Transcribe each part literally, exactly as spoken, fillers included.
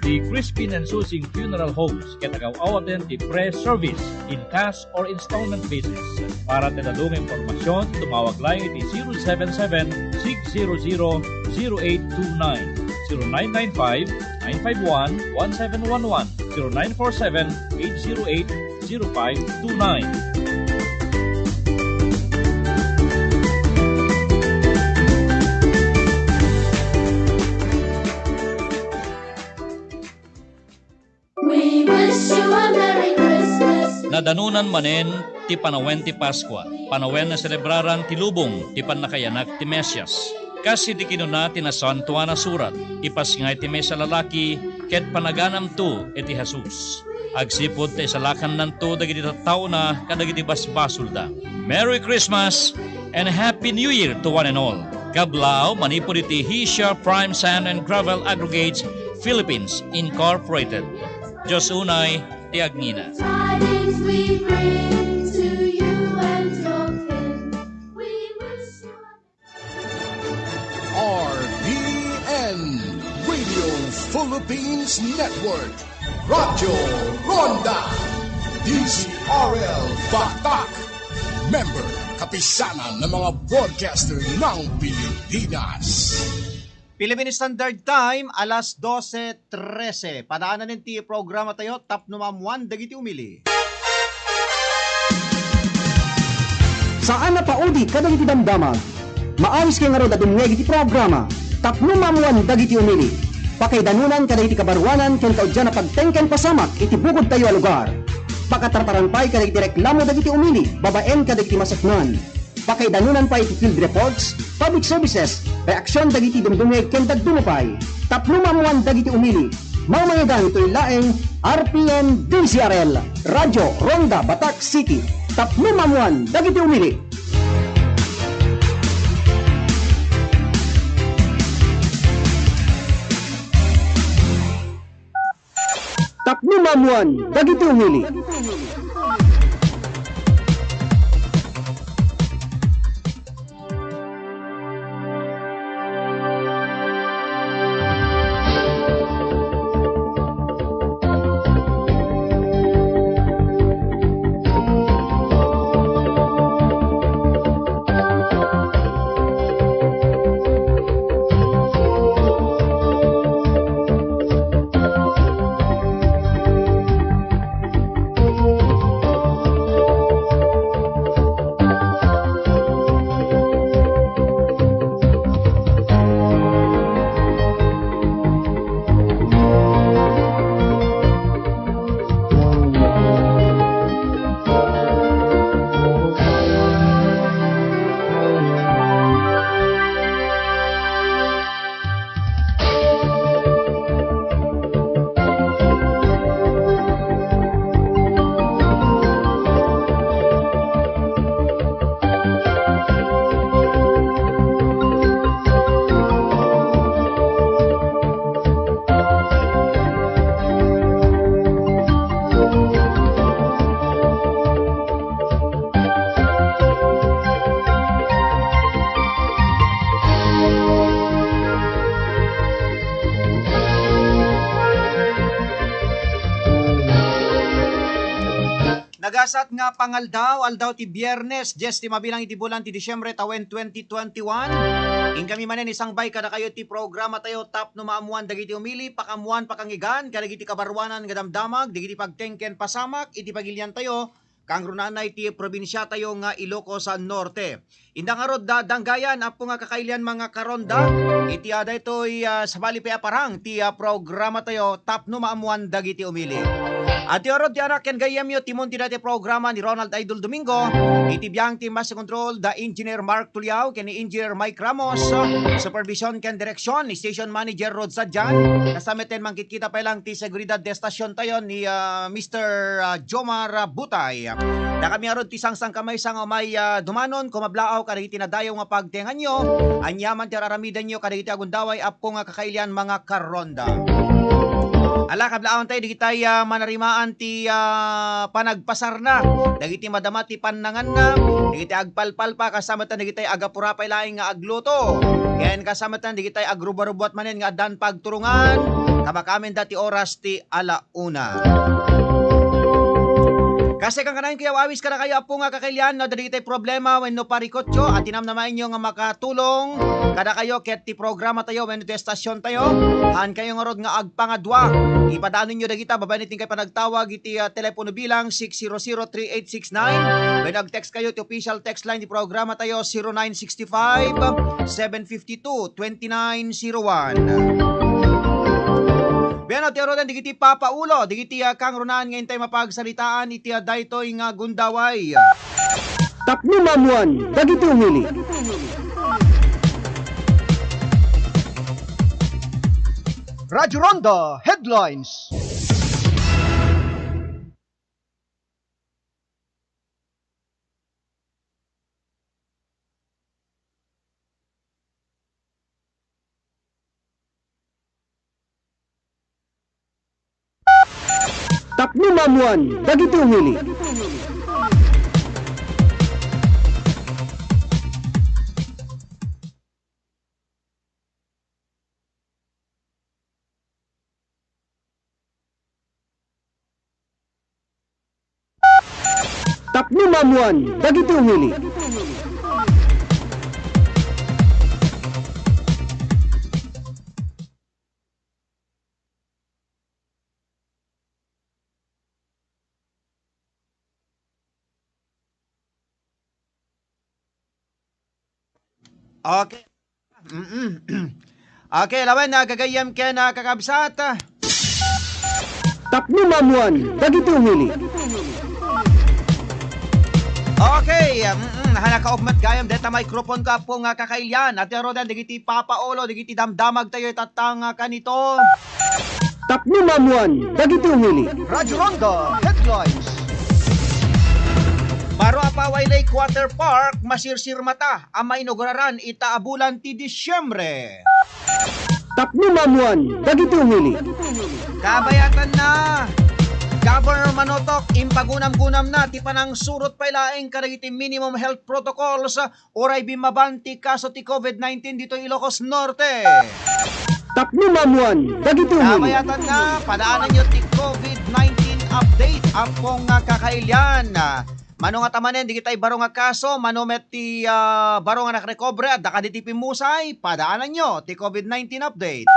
Ti Crispin and Susing Funeral Homes ket agaw-awaten ti pre-service in cash or installment basis. Para ti dadduma nga impormasyon, tumawag laeng iti zero seven seven, six zero zero, zero eight two nine, zero nine nine five, nine five one, one seven one one, zero nine four seven, eight zero eight, zero five two nine. We wish you a Merry Christmas. Nadanonan manen ti panawen ti Paskua, panawen a selebraran ti lubong ti pannakayanak ti Mesias. Kas iti kinuna ti Nasantoan a Surat, ipasngay ti maysa a lalaki ket panaganamto iti Jesus. Agsipud ta isalakannanto dagiti tattaona kadagiti basbasolda. Merry Christmas and Happy New Year to one and all. Kablaaw manipud iti Hisia Prime Sand and Gravel Aggregates Philippines Incorporated. Dios unay ti agngina. Tidings we bring to you and your kin. We wish you a R P N, Radio Philippines Network, Radyo Ronda, D Z R L Batak, member, Kapisanan ng mga Broadcaster ng Pilipinas. Philippine Standard Time, alas dose trese. Padaanen ti programa tayo, Tapno Maammuan dagiti umili. Saan a paudi kadagiti damdamag. Maayos kay ngarud a dumngeg iti programa, Tapno Maammuan dagiti umili. Pakaidanonan kadagiti kabaruanan ken kauddian a pagteng ken pasamak iti bukodtayo a lugar. Pakatartaran pay kadagiti reklamo dagiti umili babaen kadagiti maseknan. Pakaidanonan pay iti field reports, public services, reaksion dagiti dumdumngeg ken dadduma pay. Tapno maammuan dagiti umili, mamaegan itoy laeng R P N D Z R L, Radyo Ronda Batak City. Tapno maammuan dagiti umili. Tapno maammuan dagiti umili. Nagasat nga pangaldaw, aldaw ti Biyernes, dies ti mabilang iti bulan ti Disyembre tawen twenty twenty-one. Inkami manen isangbay kadakayo ti programa tayo, Tapno Maammuan dagiti umili, pakaammuan, pakangngeggan kadagiti kabaruanan nga damdamag dagiti pagteng ken pasamak iti pagilian tayo, kangrunaan na iti probinsia tayo nga Ilocos Norte. Inda ngarud da danggayan, Apo nga kakailian, mga karonda, iti, ah, daytoy, ah, sabali pay a parang ti, ah, programa tayo, Tapno Maammuan dagiti umili. Ati ngarud ti anak ken gayyemyo, timon ti daytoy programa ni Ronald Idol Domingo, iti biang ti Master Control da Engineer Mark Tuliao ken ni Engineer Mike Ramos, supervision ken direksyon ni Station Manager Rod Sadian, kasamiten mangkitkita pay lang ti seguridad de estacion tayo ni, ah, Mister, ah, Jomar, ah, Butay. Dakami ngarud ti sangsangkamaysa nga umay, ah, dumanon, kumablaaw kadagiti nadayaw nga pagtenganyo. Aniaman ti ar-aramidenyo kadagiti agundaway, Apo nga kakailian, mga karonda. Ala, kablaawan tayo, dagiti, ah, manarimaan ti, ah, panagpasarna dagiti madama ti pannanganna, dagiti agpalpalpa, kasta met dagiti agapurapay laeng nga agluto, ken kasta met dagiti agrubrubuat manen nga addan pagturungan, kamakamin da ti oras ti ala una. Kasta kan kanayon, kuya Awis, kadakayo, Apo nga kakailian, no, dagiti problema wenno parikutyo, a tinamnamaenyo nga makatulong kadakayo ket ti programa tayo wenno ti estasion tayo. Haan kayo ngarud nga agpangadua. Ipadanonyo dagita babaen iti inkay panagtawag iti, ah, telepono bilang six zero zero three eight six nine. Wenno agtext kayo ti official text line ti programa tayo, zero nine six five, seven fifty two, twenty nine zero one. Bueno, ti aruden dagiti papaulo, dagiti, ah, kangrunaan nga intay mapagsaritaan iti, ah, daytoy nga gundaway. Tapno maammuan dagiti umili. Radyo Ronda Headlines. Tapno maammuan dagiti umili. Tapno maammuan dagiti umili. Okay. Mm-mm. Okay, lawen, ah, gagayyem ken, ah, kakabsat. Tapno maammuan dagiti umili. Okay, mm-mm, haan nakaukmet gayam deta microphone ko, Apo nga kakailian. Iti aruden dagiti papaulo, dagiti damdamag tayo itattang, ah, kanito. Tapno maammuan dagiti umili. Radyo Ronda Headlines. Baro a Paway Lake Water Park masirsirmata a mainauguraran ita a bulan ti Disyembre. Tapno maammuan dagiti umili. Kabayatanna, Governor Manotok, impagunam-gunamna ti panangsurot pay laeng kadagiti minimum health protocols uray bimmaban ti kaso ti COVID nineteen ditoy Ilocos Norte. Tapno maammuan dagiti umili. Kabayatanna, padaananyo ti COVID nineteen update, Apo nga kakailian. Mano ngata manen dagiti baro nga kaso, mano met ti, ah, baro nga nakarekobre, adda kadi ti pimmusay, padaananyo ti COVID nineteen update.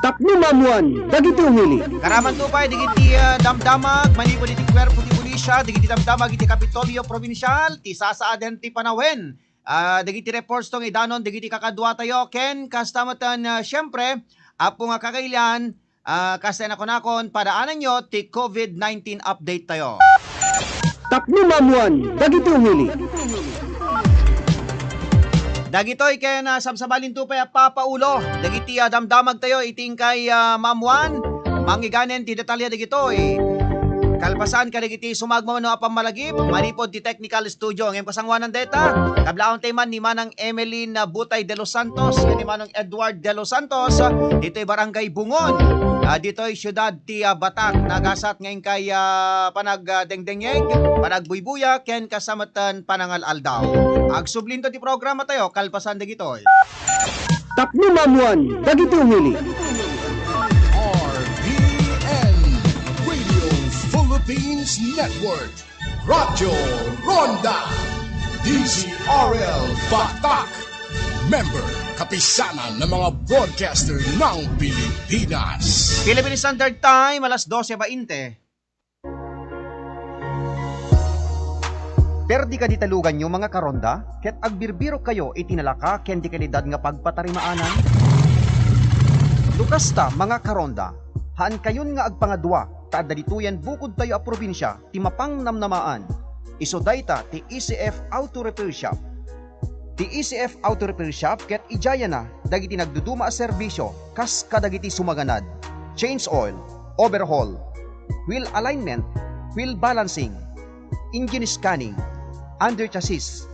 Tapno maammuan dagiti umili. Karamanto pay dagiti, ah, damdamag manipud iti kuerpo ti pulisya, dagiti damdamag iti Kapitolyo Probinsial ti sasaaden ti panawen. Ah, dagiti reports to nga idanon dagiti kakaduatayo ken kasta met, ah, siempre, Apo nga kakailian, ah, kasta nakunakon, padaananyo ti COVID nineteen update tayo. Tapno maammuan dagiti umili. Dagitoy ken, ah, sabsabalinto pay a papaulo dagiti, ah, damdamag tayo iti inkay, ah, maammuan. Mangiganen ti detalye dagitoy. Kalpasan kadagiti sumagmamano a pammalagip manipud ti technical studio. Ngem kasangoanan dayta, kablaawantay man ni Manang Emeline, ah, Butay de los Santos ken ni Manang Edward de los Santos, ah, ditoy Barangay Bungon, ah, ditoy siudad ti, ah, Batak. Nagasat nga inkay, ah, panag, ah, dengdengngeg, panagbuybuya, ken kasta met panangal-aldaw. Agsublinto ti programa tayo, kalpasan dagitoy. Tapno maammuan dagiti umili. R P N, Radio Philippines Network. Radyo Ronda, D Z R L Batak. Member, Kapisanan ng mga Broadcaster ng Pilipinas. Philippine Standard Time, alas dose bainte. Perdi kadi ti luganyo, mga karonda, ket agbirbirok kayo iti nalaka ken di kalidad nga pagpatarimaanan? No kasta, mga karonda, haan kayon nga agpangadua, ta adda ditoyen bukodtayo a probinsia ti mapangnamnamaan. Isu dayta ti E C F Auto Repair Shop. Ti E C F Auto Repair Shop ket idiayana dagiti nagduduma a serbisio kas kadagiti sumaganad, change oil, overhaul, wheel alignment, wheel balancing, engine scanning, under chassis,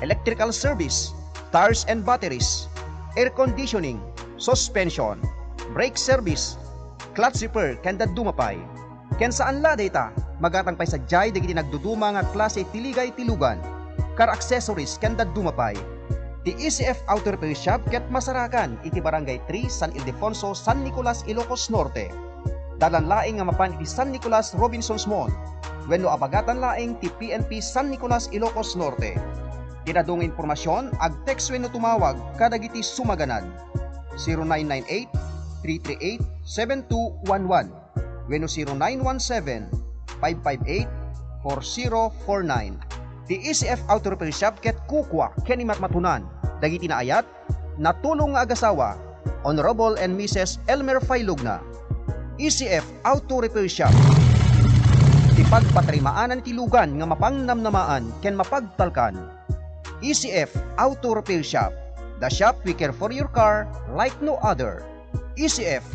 electrical service, tires and batteries, air conditioning, suspension, brake service, clutch repair, ken dadduma pay. Ken saan la dayta, magatang pay sadiay dagiti nagduduma nga klase ti ligay ti lugan. car accessories, ken dadduma pay. Ti E C F Auto Repair Shop ket masarakan iti Barangay three, San Ildefonso, San Nicolas, Ilocos Norte. Dalan laeng nga mapan iti San Nicolas Robinsons Mall wenno abagatan laeng ti P N P San Nicolas, Ilocos Norte. Ti adu nga impormasion, ag-text wenno tumawag kadagiti sumaganad, zero nine nine eight, three three eight, seven two one one wenno zero nine one seven, five five eight, four zero four nine. Ti E C F Auto Repair Shop ket kukua ken imatmatunan dagiti naayat, natulong nga agasawa, Honorable and Missus Elmer Failugna. E C F Auto Repair Shop. Ti pagpatarimaanan ti lugan nga mapangnamnamaan ken mapagtalkan. E C F Auto Repair Shop, the shop we care for your car like no other. E C F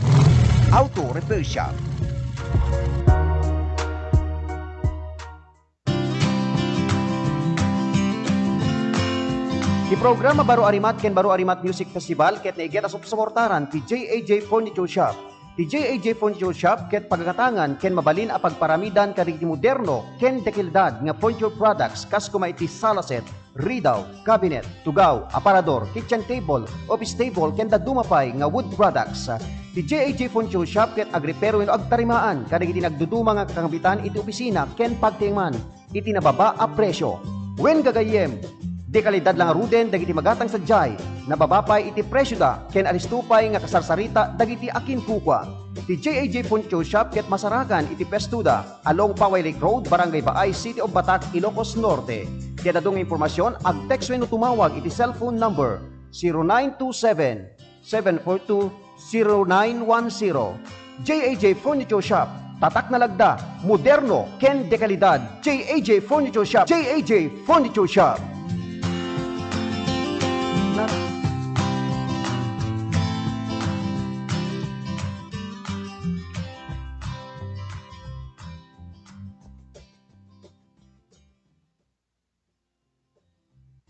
Auto Repair Shop. Ti programa Baro a Rimat ken Baro a Rimat Music Festival ket naiget a supsuportaran ti J A J Furniture Shop. Ti J A J Furniture Shop ket pagagatangan ken mabalin a pagparamidan kadagiti moderno ken dekalidad nga furniture products kas koma iti sala set, ridaw, cabinet, tugaw, aparador, kitchen table, office table, ken dadduma pay nga wood products. Ti J A J Furniture Shop ket agrepero wenno agtarimaan kadagiti nagduduma nga kakangbitan iti opisina ken pagtiengman iti nababa a presio. Wen gagayyem, dekalidad la ngaruden dagiti magatang sadiay, nababa pay iti presioda ken alisto pay nga kasarsarita dagiti akinkukua. Ti J A J Furniture Shop ket masarakan iti puestoda, along Paway Lake Road, Barangay Baay, City of Batac, Ilocos Norte. Ti adu nga impormasion, ag-text wenno tumawag iti cellphone number zero nine two seven, seven four two, zero nine one zero. J A J Furniture Shop, tatak nga lagda, moderno, ken dekalidad. J A J Furniture Shop, J A J Furniture Shop.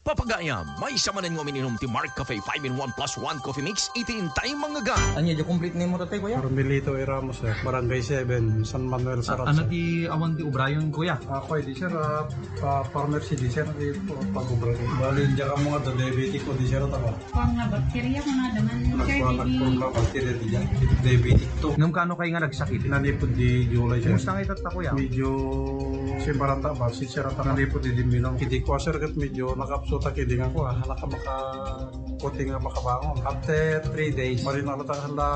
Papagayam, maysa manen nga umiinom ti Mark Cafe five-in-one plus one Coffee Mix iti intay mangngegad. Ania di complete name mo, tatay, kuya? Carmelito A. Ramos, sir. Barangay seven, San Manuel, Sarac. Ano ti awan ti ubrayon, kuya? Ako, di, sir, ah, pa-, farmer si di, sir, di, pa-, pag-ubra ko. Bali, diyan ka mga diabetic ko, di, sir, tama? Form nga bakterya ko na daman, sir, Nagkuha, di nagform nga bakterya, di, diyan. Diabetic to. Ngem kaano kay nga nagsakit? Nanipod di July, sir. Kumusta nga itatta, kuya? Medyo simbaranda ba, si sir, at nanipod di Dimino. Hindi ko, sir, kat medyo nakapsuta, hindi nga ko, ah, naka-, maka-, puti nga makabangon. After three days, marinalata la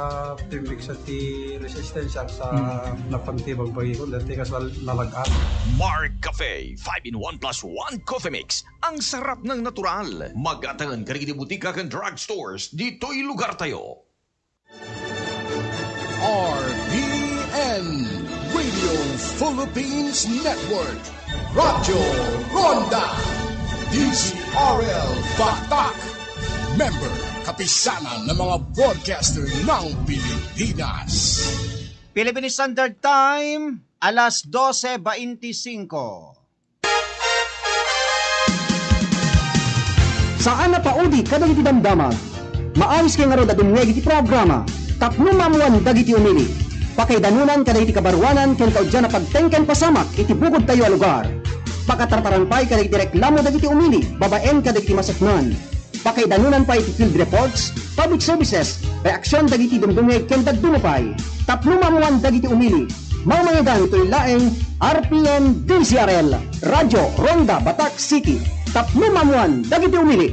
pimbiksa ti resistensya sa Hmm. napantibag bagay ko, dati kas nal-, nalagaan. Mark Cafe, five-in-one plus one Coffee Mix. Ang sarap ng natural. Magatagan ka rin butika kan drugstores dito'y lugar tayo. R P N Radio Philippines Network, Radyo Ronda, D Z R L Batak, member, kapisanan ng mga broadcaster ng Pilipinas. Philippine Standard Time, alas dose baintisingko. Saan a paudi kadagiti damdamag. Maayos kay ngarud a dumngeg iti programa Tapno Maammuan Dagiti Umili. Pakaidanunan kadagiti kabaruanan ken kaudyan a pagteng ken pasamak iti bukodtayo a lugar. Pakatartaran pay kadagiti reklamo dagiti umili babaen kadagiti maseknan. Pakaidanunan pay iti field reports, public services, reaksyon dagiti dumdumngeg ken dadduma pay. Tapno maammuan dagiti umili. Mangmangegan itoy laeng R P N D Z R L, Radyo Ronda Batak City. Tapno maammuan dagiti umili.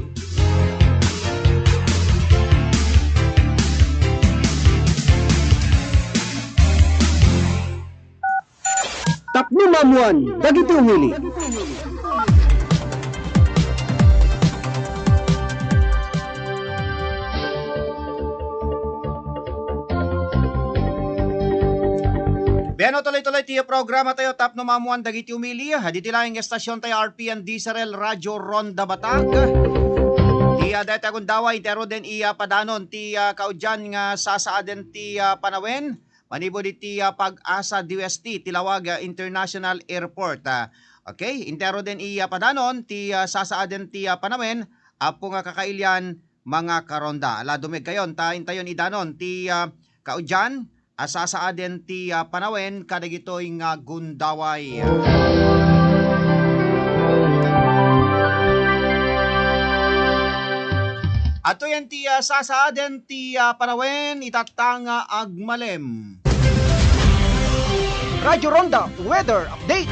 Tapno maammuan dagiti umili. Beno, tuloy-tuloy ti programa tayo, Tapno Maammuan Dagiti Umili. Diti laeng nga estasyon tayo, R P N D Z R L Radyo Ronda Batak. Ti, ah, dayta gundaway, intero den iya padanon ti, ah, kaudyan nga sasaaden ti, ah, panawen. Manipud iti, ah, Pag-asa D O S T, Tilawaga International Airport, ah. Okay, intero den iya padanon ti, ah, sasaaden ti, ah, panawen, apo nga kakailian, mga karonda. Ala, dumngeg kayon, ta intayon idanon ti, ah, kaudyan a sasaaden ti, ah, panawen kadagitoy nga gundaway. Adtoyen ti, ah, sasaaden ti, ah, panawen itatta nga agmalem. Radyo Ronda Weather Update.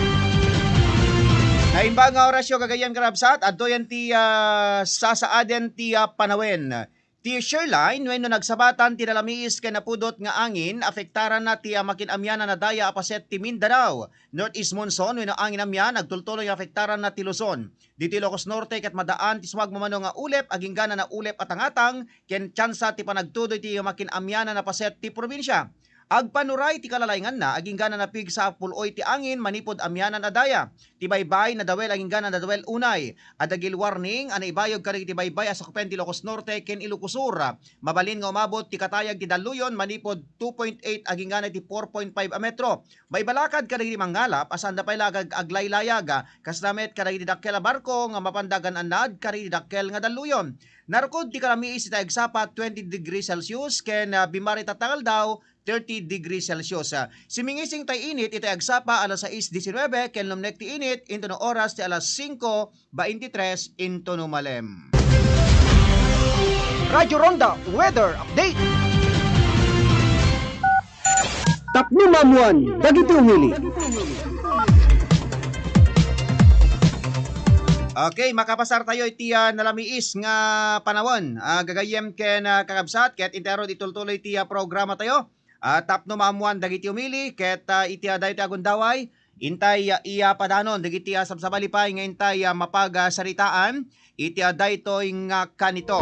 Naimbag nga orasyo, gagayyem ken kabsat, adtoyen ti, ah, sasaaden ti, ah, panawen. Ti shear line wenno nagsabatan ti nalamiis ken napudot nga angin, apektaranna ti, ah, makin-amianan a daya a paset ti Mindanao. Northeast monsoon wenno angin amian, agtultuloy nga apektaranna ti Luzon. Ditoy Ilocos Norte ket madaan ti sumagmamano nga ulep, agingga na ulep a tangatang, ken tsansa ti panagtudoy ti makin-amianan a paset ti probinsia. Agpanuray ti kalalainganna, agingga na napigsa a pul-oy ti angin manipud amianan a daya. Ti baybay nadawel agingga na nadawel unay. Adda gale warning a naibayag kadagiti baybay a sakupen ti Ilocos Norte ken Ilocos Sur. Mabalin nga umabot ti katayag ti dalluyon manipud two point eight agingga na iti four point five a metro. Maibalakad kadagiti mangngalap a saanda pay la ag-, aglaylayag, kasta met kadagiti dakkel a barko nga mapanda agan-annad kadagiti dakkel nga dalluyon. Narukod ti kalamiis iti agsapa twenty degrees Celsius ken, ah, bimmarit a tangaldaw thirty degrees Celsius. Ah, simingising tay init iti agsapa alas sais diecinuebe ken lumnek ti init intono oras ti alas singko baintitres intono malem. Radyo Ronda Weather Update. Tapno maammuan dagiti umili. Okay, makapasar tayo iti, ah, nalamiis nga panawen. Ah, gagayyem ken, ah, kakabsat, ket intay ngarud itultuloy ti, ah, programa tayo. Ah, tapno maammuan dagiti umili, ket, ah, iti, ah, daytoy a gundaway, intay, ah, iyapadanon dagiti, ah, sabsabali pay nga intay, ah, mapagsaritaan iti, ah, daytoy nga kanito.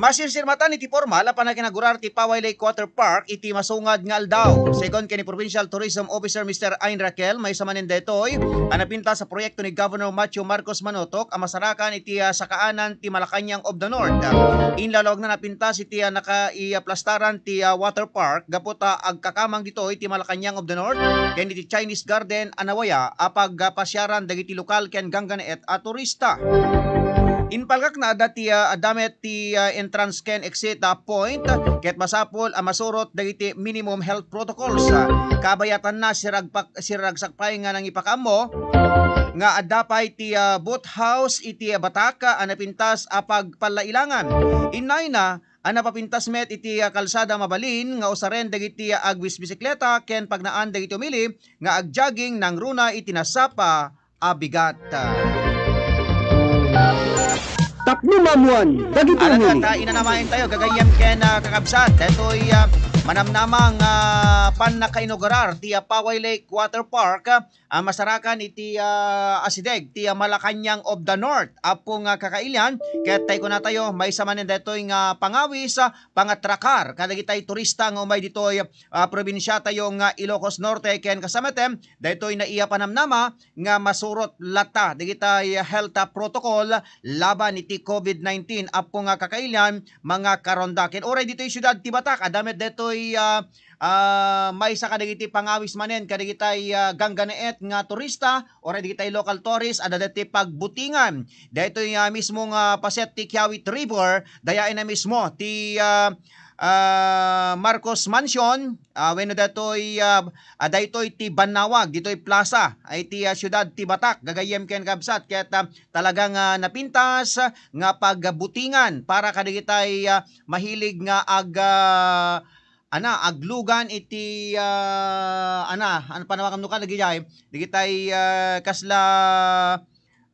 Masirsirmatan iti pormal a panaginagurar ti Paway Lake Water Park iti masungad nga aldaw. Segun ken ni Provincial Tourism Officer Mister Ain Raquel, maysa manen daytoy a napintas a proyekto ni Governor Matthew Marcos Manotok a masarakan iti, ah, sakaanan ti Malacañang of the North. Inlawlawagna napintas iti, ah, nakaiaplastaran ti, ah, water park gapu ta agkakamang ditoy ti Malacañang of the North ken iti Chinese Garden a nawaya a pagpasiaran dagiti lokal ken ganggannaet a turista. Impalkakna adda ti, ah, adda met ti, ah, entrance ken exit, ah, point, ket masapul a masurot dagiti minimum health protocols. Ah, kabayatanna, siragpak-, siraragsak pay nga nangipakaammo nga adda pay ti, ah, boat house iti, ah, Batak, ah, a napintas a pagpallailangan. Inayna a napapintas met iti, ah, kalsada mabalin nga usaren dagiti, ah, agbisbisikleta ken pagnaan dagiti umili nga agjogging nangruna iti nasapa a bigat. Tapno maammuan dagiti umili. Ano ta, inanamaen tayo, gagayyem ken, ah, kakabsat. Daytoy, ah, manamnama nga pannakainaugurar ti, ah, Paway Lake Water Park, ah, a masarakan iti, ah, asideg ti, ah, Malacañang of the North. Apo nga kakailian, ket tay kunatayo, maysa manen daytoy nga pangawis, ah, pangatrakar kadagitay turista nga umay ditoy, ah, probinsiatayo nga Ilocos Norte ken kasta met, daytoy naiya panamnama nga masurot latta dagitay health, ah, protocol laban iti covid nineteen. Apo nga kakailian, mga karonda. Ken uray ditoy siudad ti Batak, adda met daytoy, ah, ah, maysa kadagiti pangawis manen kadagitay, ah, ganggannaet nga turista, uray dagitay local tourist, adda daytoy pagbutingan. Daytoy, ah, mismo nga paset ti Kiawit River, dayaenna mismo ti, ah, ah, Marcos Mansion, ah, wenno daytoy, ah, ah, daytoy ti bannawag, ditoy plaza, ay ti, ah, siudad ti Batak, gagayyem ken kabsat, ket, ah, talagang, ah, napintas nga pagbutingan para kadagitay, ah, mahilig nga ag-, ah, ana, aglugan iti, ah, ana, ano pa naman ka dagijay? Dagitay, ah, kasla,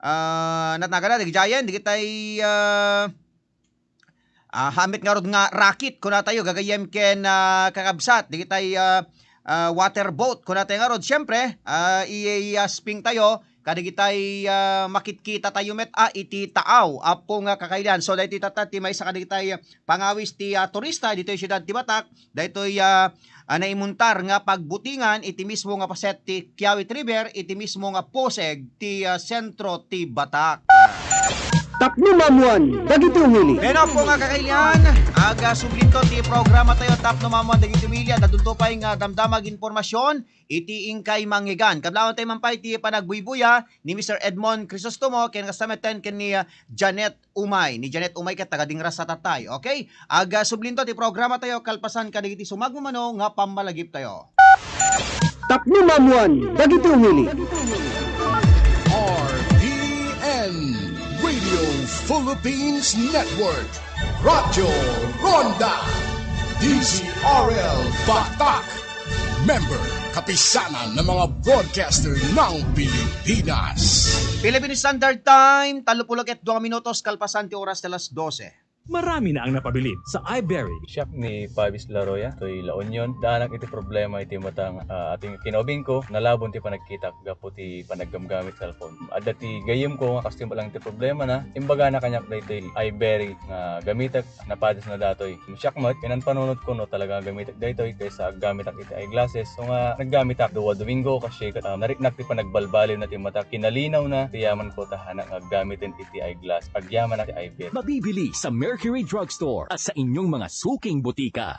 ah, natnagana, dagijayen, dagitay, ah, ah, hamet ngarud nga rakit, kunatayo, gagayyem ken, ah, kakabsat, dagitay, ah, ah, water boat, kunatayo ngarud. Siyempre, ah, i-, i-, asping tayo, kadagitay, ah, makitkita tayo met, ah, iti taaw, apo nga kakailian. So, daytoy tatta ti maysa kadagitay pangawis ti, ah, turista ditoy siudad ti Batak, daytoy, ah, ah, naimuntar nga pagbutingan iti mismo nga paset ti Kiawit River, iti mismo nga puseg ti, ah, sentro ti Batak. Tapno maammuan dagiti umili. Wen, apo nga kakailian, aga sublinto ti programa tayo, tapno maammuan dagiti umili, adda dunto pay nga damdamag impormasyon iti inkay mangngeggan. Kablawan tayo man pay ti panagbuybuya ni Mister Edmond Crisostomo ken kasta met ken ni, ah, Janet Umay. Ni Janet Umay ket taga Dingras sa tatay. Okay? Aga sublinto ti programa tayo kalpasan kadagiti sumagmamano nga pammalagip tayo. Tapno maammuan dagiti umili. R P N, Radio Philippines Network, Radyo Ronda, D Z R L Batak, member, Kapisanan ng mga Broadcaster ng Pilipinas. Philippine Standard Time, tallo puluh ket dua minutos kalpasan ti oras ti alas dose. Marami na ang napabilin sa iBerry. Siak ni Pabis Laroya, toy La Union. Daanak iti problema iti matang, ah, ating kinaubing ko, nalabon ti panagkitak gapu ti panaggamgamit cellphone. Adda ti gayyem ko nga kastoy lang ti problema na. Imbagana kaniak daytoy iBerry nga gamitek, napadis na datoy. Siak met, inan panunot ko no talaga gamitek daytoy kaysa aggamitak iti eyeglasses. So nga naggamitak dua Domingo, kasi ket, ah, nariknak ti panagbalbaliw na ti mata, kinalinaw na ti yaman ko ta hanak nga aggamiten iti eyeglass. Agyamanak ti iBerry. Mabibili sa Mercury Drugstore at sa inyong mga suking butika.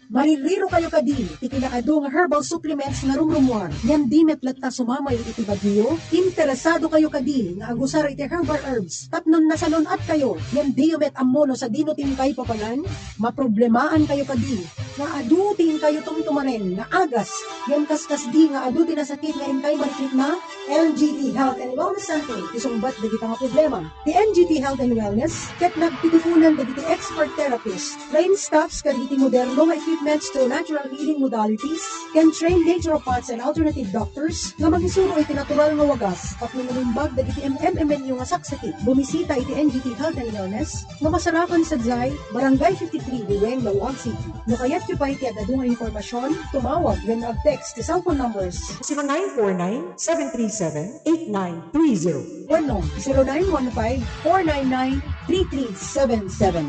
Maririro kayo kadi ti kinaadu nga herbal supplements nga rumrumuar? Ngem di met latta sumamay iti bagyo? Interesado kayo kadi nga agusar iti herbal herbs tapno nasalun-at kayo? Ngem diyo met ammo no sadino ti inkay papanan? Maproblemaan kayo kadi nga adu ti inkay tumtumaren nga agas ngem kaskasdi nga adu ti nasakit nga inkay mariknana? N G T Health and Wellness Center ti sungbat dagita nga problema. Ti N G T Health and Wellness ket nagtitipunan dagiti expert therapists, trained staffs kadagiti moderno nga equipments to natural healing modalities, ken trained naturopaths and alternative doctors nga mangisuro iti natural nga wagas tapno mangimbag dagiti M M M N U nga saksakit. Bumisita iti N G T Health and Wellness nga masarakan sadiay Barangay fifty-three, Bueng, Laoag City. No kayatyo pay ti ad-adu nga impormasyon, tumawag wenno ag-text ti cellphone numbers zero nine four nine, seven three seven, eight nine three zero wenno zero nine one five, four nine nine, three three seven seven.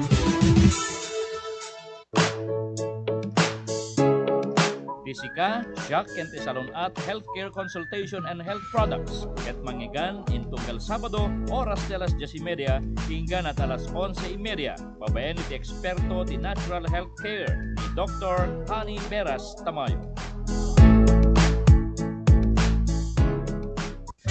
Ti sika, siak ken ti salun-at healthcare consultation and health products. Ket mangngegana intunggal Sabado, oras ti alas diez y media, inggana ti alas onse y media. Babaen iti eksperto ti natural health care ni Doktor Honey Beras Tamayo.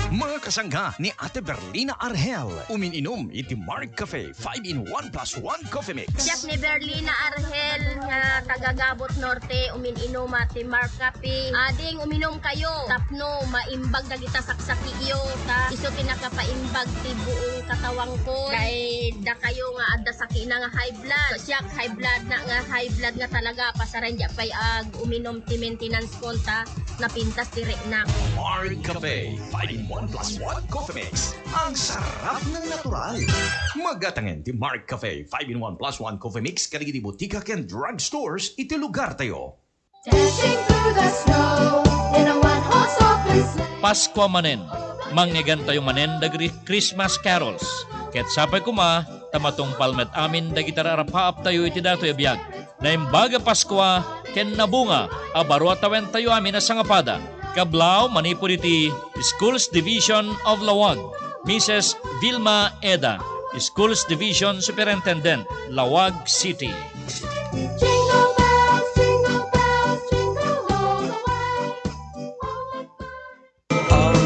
Mga kasangga ni Ate Berlina Arhel, umin-inom iti Mark Cafe five-in-one plus one Coffee Mix. Siak ni Berlina Arhel nga taga Gabot Norte, umin-inuma ti Mark Cafe. Ading uminom kayo tapno maimbag dagita saksakityo, ta isu ti nakapaimbag ti buong katawangko. Kay dakayo nga adda sakitna nga high blood. Siak high blood na nga, high blood nga talaga, pasaren diak pay ag-uminom ti maintenance ko ta napintas ti riknak. Mark Cafe five-in-one plus one Coffee Mix. Ang sarap ng natural. Magatangen ti Mark Cafe five-in-one plus one Coffee Mix kadagiti butika ken drugstores iti lugartayo. Dashing through the snow in a one-horse open sleigh. Paskua manen, mangngegentayo manen dagiti Christmas carols. Ket sapay koma ta matungpal met amin dagiti raarpaaptayo iti datoy a biag. Naimbag a Paskua ken nabunga a baro a tawentayo amin a sangapada. Kablaaw manipud iti Schools Division of Laoag, Missus Vilma Eda, Schools Division Superintendent, Laoag City. Jingle bells, jingle bells, jingle all the way. Ang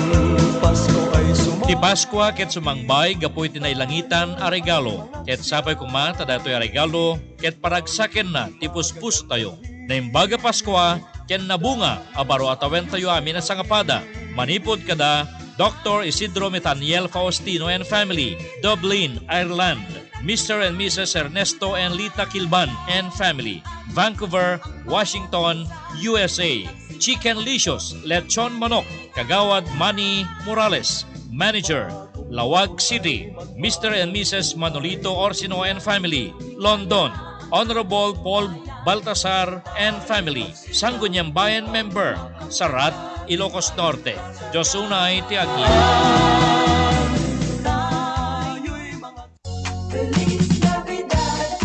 Pasko ay suma- Ti Paskua ket sumangbay gapu iti nailangitan a regalo. Ket sapay koma ta datoy a regalo ket paragsakenna ti puspusotayo. Naimbag a Paskua ken nabunga a baro a tawentayo amin a sangapada, manipud kada Doktor Isidro Metaniel Faustino and family, Dublin, Ireland. Mister and Missus Ernesto and Lita Kilban and family, Vancouver, Washington, U S A. Chicken Licious, Lechon Manok, Kagawad Manny Morales, Manager, Laoag City, Mister and Missus Manolito Orsino and family, London, Honorable Paul Baltasar and family, Sangguniang Bayan member, Sarat, Ilocos Norte. Dios unay ti agngina.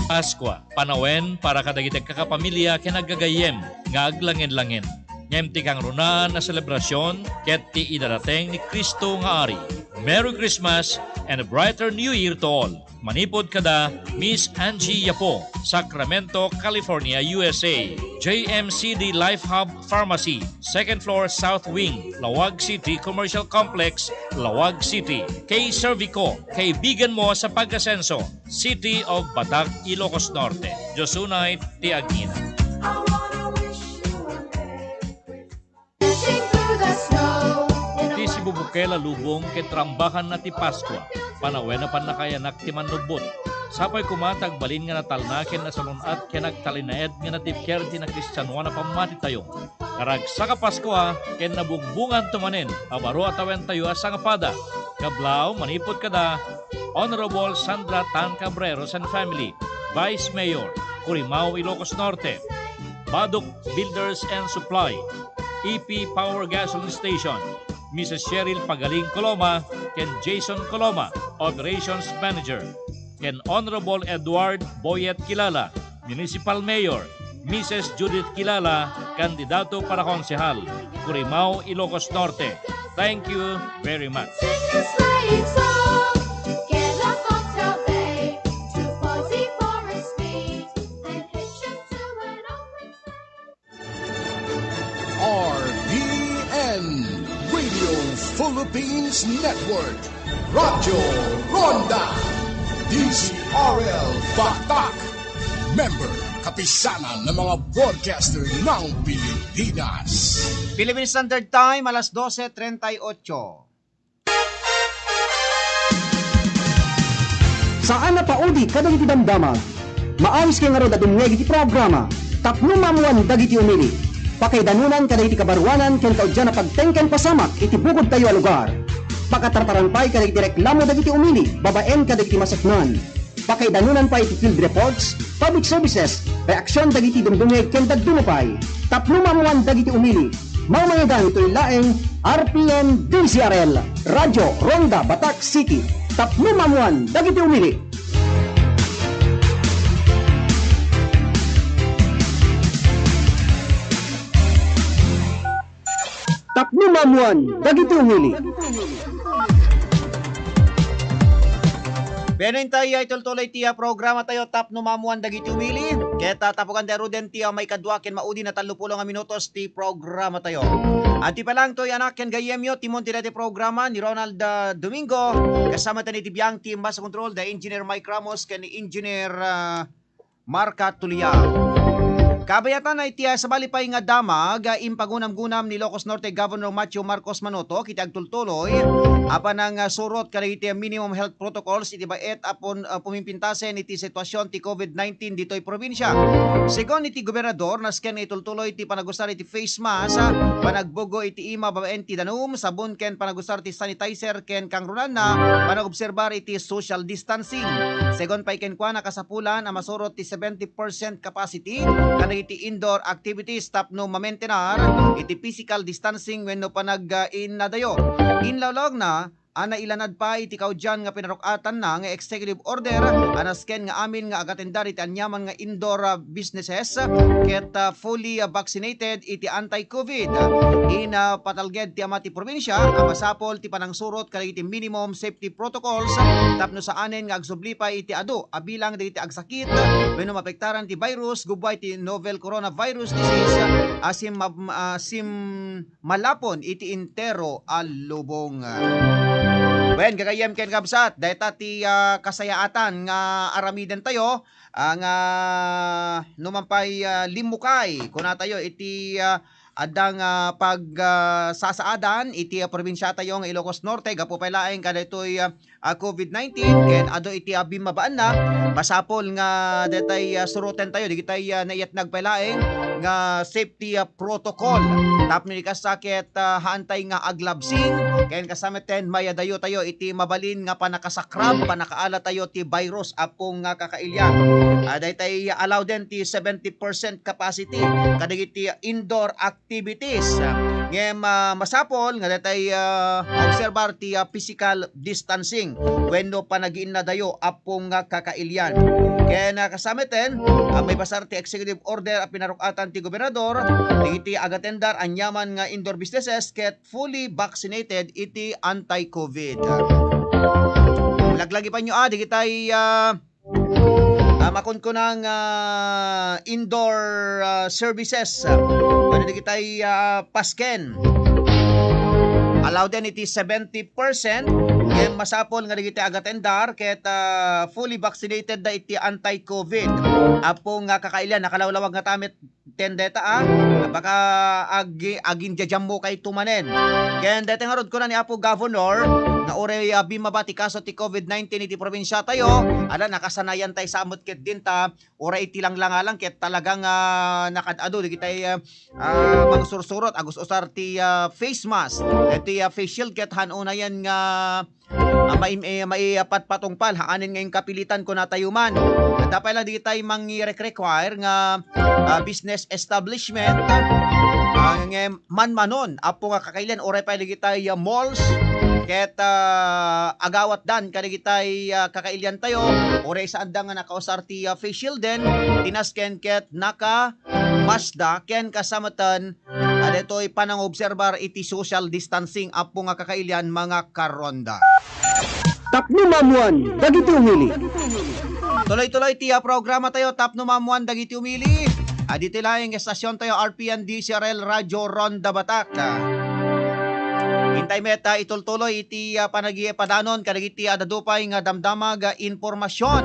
Paskua, panawen para kadagiti agkakapamilia ken aggagayyem nga aglangen-langen. Ngem ti kangrunaan a selebrasion ket ti idadateng ni Cristo nga Ari. Merry Christmas and a brighter New Year to all. Manipud kada Miss Angie Yapo, Sacramento, California, U S A. J M C D Life Hub Pharmacy, second floor, South Wing, Laoag City Commercial Complex, Laoag City. Kay Servico, kaibigan mo sa pag-asenso. City of Batak, Ilocos Norte. Dios unay ti agngina. Ela lubong ket rambakanna ti Paskua, panawen a pannakaayanak ti mannubbot. Sapay koma ti agbalin nga natalna ken nasalun-at ken agtalinaed nga natibker ti nakristianoan a pammatitayo. Naragsak a Paskua ken nabungbonganto manen a baro a tawentayo a sangapada. Kablaw, manipud kada Honorable Sandra Tan Cabreros and family, Vice Mayor, Curimao, Ilocos Norte. Badok Builders and Supply, E P Power Gasoline Station, Missus Cheryl Pagaling Coloma, ken Jason Coloma, Operations Manager, ken Honorable Edward Boyet Kilala, Municipal Mayor, Missus Judith Kilala, kandidato para konsehal, Curimao, Ilocos Norte. Thank you very much. Sing a sleighing song, get a cocktail bay, two forty-four is speed, and hitch him to an open sleigh. R P N, Radio Philippines Network, Radyo Ronda, D Z R L Batak, member, kapisanan ng mga broadcaster ng Pilipinas. Philippine Standard Time, alas dose treinta y ocho. Saan a paudi kadagiti damdamag. Maawis kay ngarud a dumngeg iti programa Tapno Maammoan Dagiti Umili. Pakaidanunan kadagiti kabaruanan ken kaudyan a pagteng ken pasamak iti bukodtayo a lugar. Pakatartaran pay kadagiti reklamo dagiti umili babaen kadagiti maseknan. Pakaidanunan pay iti field reports, public services, reaksion dagiti dumdumngeg ken dadduma pay. Tapno maammoan dagiti umili. Mangmangigan itoy laeng R P N D Z R L, Radyo Ronda Batak City. Tapno maammoan dagiti umili. Tapno maammoan dagiti umili. Wen, intay, ah, itultuloy ti, ah, programa tayo, Tapno Maammoan Dagiti Umili. Ket, ah, tapukan tayo ruden ti, ah, maikadua ken maudi na tallopulo nga minutos ti programa tayo. Adda pay laeng toy anak ken gayyemyo, timon ti daytoy programa ni Ronald, ah, Domingo. Kasama tayo iti biang ti Master Control, the Engineer Mike Ramos, ken ni Engineer, ah, Marca Tuliao. Kabayatan na iti, ah, sabali pay nga damag, ah, impagunam-gunam ni Ilocos Norte Governor Matthew Marcos Manotoc iti agtultuloy a panangsurot kadagiti minimum health protocols iti bait a pun-, ah, pumimpintasen iti sitwasyon ti COVID nineteen ditoy probinsya. Segun iti gobernador, nasken nga itultuloy ti panagusar iti face mask, ah, panagbugo iti ima babaen ti danum, sabon ken panagusar ti sanitizer ken kangrunanna, panagobserbar iti social distancing. Segun pay kenkuana, kasapulan a masurot ti seventy percent capacity kadagiti indoor activities tapno mamentenar iti physical distancing wenno panag-, ah, innadayo. Inlawlawagna a nailanad pay iti kaudian nga pinaruk-atanna nga executive order a nasken nga amin nga agatendar iti aniaman nga indoor, ah, businesses ket, ah, fully, ah, vaccinated iti anti-COVID. Inapatalged ti ama ti probinsya a masapul ti panangsurot kadagiti minimum safety protocols tapno saanen nga agsubli pay iti adu a bilang dagiti agsakit wenno maapektaran ti virus gubbuay ti novel coronavirus disease a sim-, a sim-, malapon iti entero a lubong. Wen, gagayyem ken kabsat, dayta ti, ah, kasayaatan nga aramidentayo, ah, nga numan pay, ah, limmukay, kunatayo iti, ah, adda nga pag, ah, sasaadan iti, ah, probinsiatayo nga Ilocos Norte, gapu pay laeng kadaytoy, ah, ah, COVID nineteen, ken adu iti, ah, bimmabaanna, masapul nga daytay, ah, surotentayo, dagitay, ah, naiyatnag pay laeng nga safety, ah, protocol. Tapno di kasta ket, ah, haantay nga aglabsing, ken kasta met ken mayadayotayo iti mabalin nga pannakasakrab, pannakaalatayo ti virus, apo nga kakailian. Ah, daytay, ah, allowden ti seventy percent capacity kadagiti indoor activities. Ngem, ah, masapul nga daytay, ah, obserbar ti, ah, physical distancing wenno panagiinnadayo, apo nga kakailian. Ken, ah, kasta met ken, ah, maibasar ti executive order a pinaruk-atan ti gobernador, dagiti agatendar aniaman nga indoor businesses ket fully vaccinated iti anti-COVID. Laglagipanyo, ah, dagitay, ah, ah, makunkunang, ah, indoor, ah, services, ah, wenno dagitay, ah, pasken. Allowden iti seventy percent, ken masapul nga dagiti agatendar ket, ah, fully vaccinated da iti anti-COVID. Apo nga kakailian, nakalawlawag nga ta met ten deta, ah. Baka agi-, agindiadiammokayto manen. Ken deta ngarud kuna ni Apo Governor, nga uray, ah, bimmaba ti kaso ti COVID nineteen iti probinsiatayo, ala, nakasanayan tayo sa met ket dinta, uray iti langlanga lang ket talagang, ah, nakaad-adu dagitay, ah, ah, mangsursurot, agus-usar ti, ah, face mask. Deti, ah, face shield ket han unayen nga, ah, mai-, eh, maipatpatungpal, haanen nga inkapilitan kunatayo man. Adda pay la dagitay mangi-require nga, ah, business establishment, ah, ngem manmanon, apo nga kakailian, uray pay dagitay, ah, malls, ket, ah, agawatdan kadagitay, ah, kakailiantayo, uray saanda nga nakausar ti, ah, face shield den, tinasken ket naka-maskda, ken kasamatan, ah, detoy panangobserbar iti social distancing, apo nga kakailian, mga karonda. Tapno maammuan dagiti umili. Tuloy-tuloy ti, ah, programa tayo, Tapno Maammuan dagiti umili. Ah, ditoy laeng estasyon tayo, R P N D C R L Radio Ronda Batak. Ah, intay met, ah, itultuloy iti, ah, panagipadanon kadagiti, ah, adu pay nga damdamag, ah, impormasyon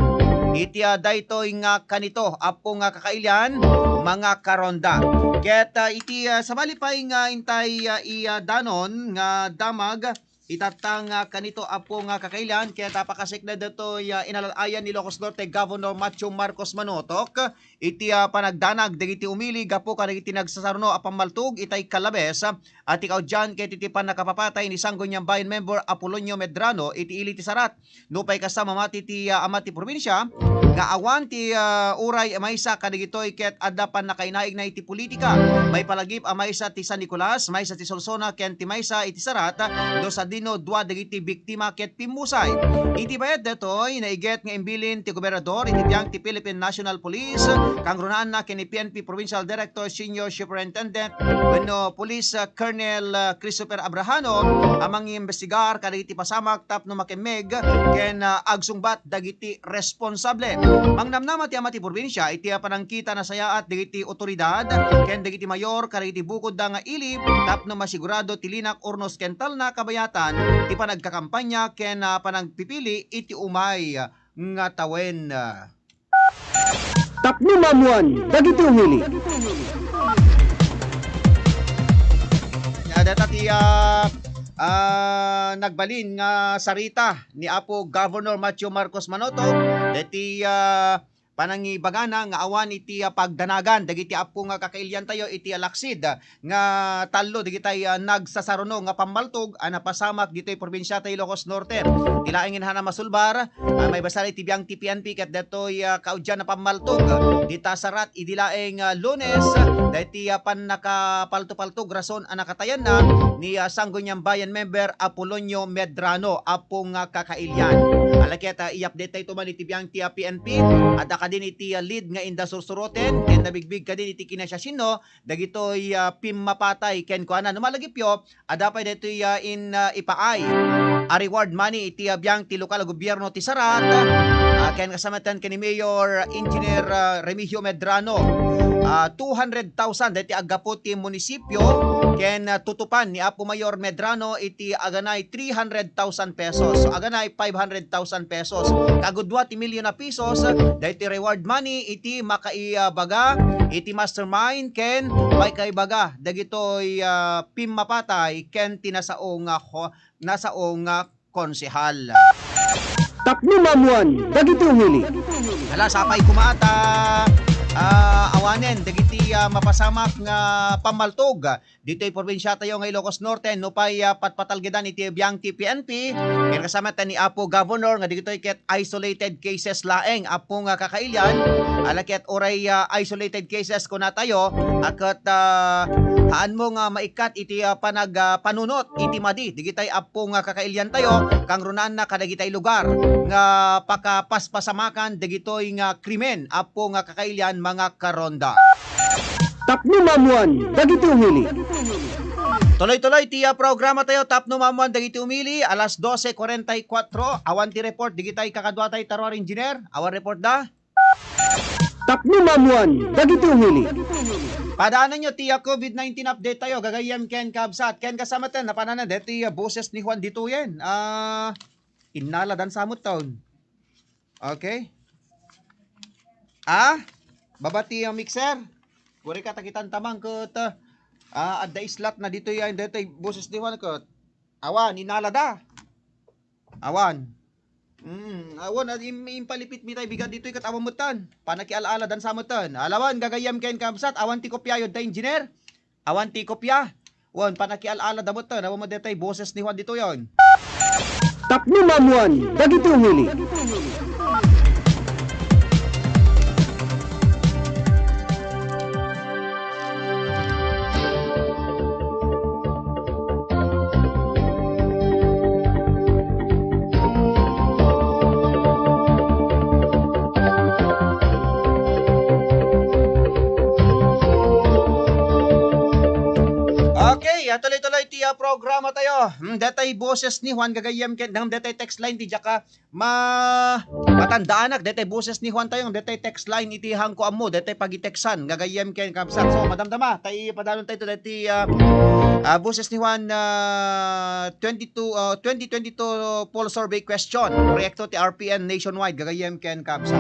iti, ah, daytoy nga kanito, apo nga kakailian, mga karonda. Ket, ah, iti, ah, sabali pay nga intay, ah, i, ah, danon nga damag, itatta nga kanito, apo nga kakailian, ket, ah, pakasik na ditoy, ah, inalal-ayan ni Ilocos Norte Governor Matthew Marcos Manotok iti, ah, panagdanag dagiti umili gapu kadagiti nagsasaruno a pammaltog itay Kalabes, ah, a ti kaudian ket iti pannakapapatay ni Sangguniang Bayan member Apolonio Medrano iti ili ti sarat. Nupay kasta, mamati ti, ah, ama ti probinsia nga awan ti, ah, uray a maysa kadagitoy ket adda pannakainaigna iti politika. Maipalagip a maysa ti San Nicolas, maysa ti Solsona, ken ti maysa iti sarat, no sadino dua dagiti biktima ket pimmusay. Iti bayat detoy, naiget nga imbilin ti gobernador iti biang ti Philippine National Police, kangrunaanna ken ni P N P Provincial Director Senior Superintendent wenno Police, ah, Colonel, ah, Christopher Abrahano a mangimbestigar kadagiti pasamak tapno makemmeg ken, ah, agsungbat dagiti responsable. Mangnamnama ti ama ti probinsia iti, ah, panangkita nasayaat dagiti otoridad ken dagiti mayor kadagiti bukodda nga ili tapno masigurado ti linak, urnos ken talna kabayatan ti panagkakampanya ken, ah, panagpipili iti umay nga tawen. Tapno maammuan dagiti umili. Nia dayta ti, ah, ah, nagbalin nga sarita ni Apo Governor Matthew Marcos Manotok, deti, ah, panangibagana nga awan iti, ah, pagdanagan dagiti apo nga kakailiantayo iti, ah, laksid, ah, nga tallo dagitay, ah, nagsasaruno nga pammaltog a napasamak ditoy probinsia ti Ilocos Norte. Ti laeng inhana masulbar, ah, maibasar iti biang ti P N P ket detoy, ah, kaudian a pammaltog dita sarat idi laeng, ah, Lunes, daytoy, ah, pannakapaltopaltog rason a nakatayanna ni, ah, Sangguniang Bayan member Apolonio Medrano, apo nga kakailian. Ala ket, ah, i-update tayo man iti biang ti, ah, P N P. Adda kadin iti, ah, lead nga inda sursuroten ken nabigbig kadin iti kinasiasino dagitoy, ah, pimmapatay kenkuana. No malagipyo, adda pay daytoy, ah, in, ah, ipaay a reward money iti, ah, biang ti lokal a gobierno ti Sarat, ah, ken kasamatan ken ni Mayor Engineer, ah, Remigio Medrano. Ah, two hundred thousand daytoy aggapu ti munisipio ken, ah, tutupan ni Apo Mayor Medrano iti aganay three hundred thousand pesos. So, aganay five hundred thousand pesos. Kagudua ti milyon a pesos, daytoy reward money iti makaibaga iti mastermind ken maikaibaga dagitoy, ah, pimmapatay ken ti nasao nga ho-, nasao nga konsehal. Tapno maammuan dagiti umili. Ala, sapay koma ta, ah, awanen dagiti, ah, mapasamak nga pammaltog ditoy probinsia tayo nga Ilocos Norte, no pay, ah, patpatalgedan iti biang ti P N P, ken kasama ta ni Apo Governor nga dagitoy ket isolated cases laeng, apo nga kakailian, ala ket uray, ah, isolated cases kuna tayo, a ket, ah, haanmo nga maikkat iti, ah, panag-, ah, panunot iti madi, dagitay apo nga kakailian tayo, kangrunaanna kadagitay lugar nga pakapaspasamakan dagitoy nga krimen, apo nga kakailian, mga karonda. Tapno maammuan dagiti umili. Tuloy-tuloy ti, ah, programa tayo, Tapno Maammuan dagiti umili, alas doce cuarenta y cuatro. Awan ti report, digitay kakaduatay taruar engineer. Awan report da. Tapno maammuan dagiti umili. Padaananyo ti, ah, COVID nineteen update tayo, gagayyem ken kabsat. Ken kasamaten, napanana, deti, ah, boses ni Juan Dituyen. Ah, innala dan samot taon. Okay. Ah, baba ti, ah, mixer. Kurik a takitan tamang ket, ah, adda islat na ditoy, ah, ditoy boses ni Juan ket. Awan, inalada. Awan. Mm, awan, ah, im-, impalipit mi tay bigat ditoy ket awan metten. Panakial-aladan sa metten. Alawan, gagayyem ken kabsat, awan ti kopyayo da engineer. Awan ti kopya. Wen, panakial-alada metten. Awan mo detay boses ni Juan ditoy yon. Tapno maammuan dagiti umili. Okay, ah, tuloy-tuloy ti, ah, programa tayo. Hmm, detay boses ni Juan gagayyem ken, ngem detay text line ti diak a ma-, matandaanak, detay boses ni Juan tayo, detay text line iti haanko ammo, detay pagitextan, gagayyem ken kabsat. So, madamdama, tay padalon tayo deti, ah, ah, boses ni Juan, ah, twenty-two, ah, twenty twenty-two poll survey question, proyekto ti R P N nationwide, gagayyem ken kabsat.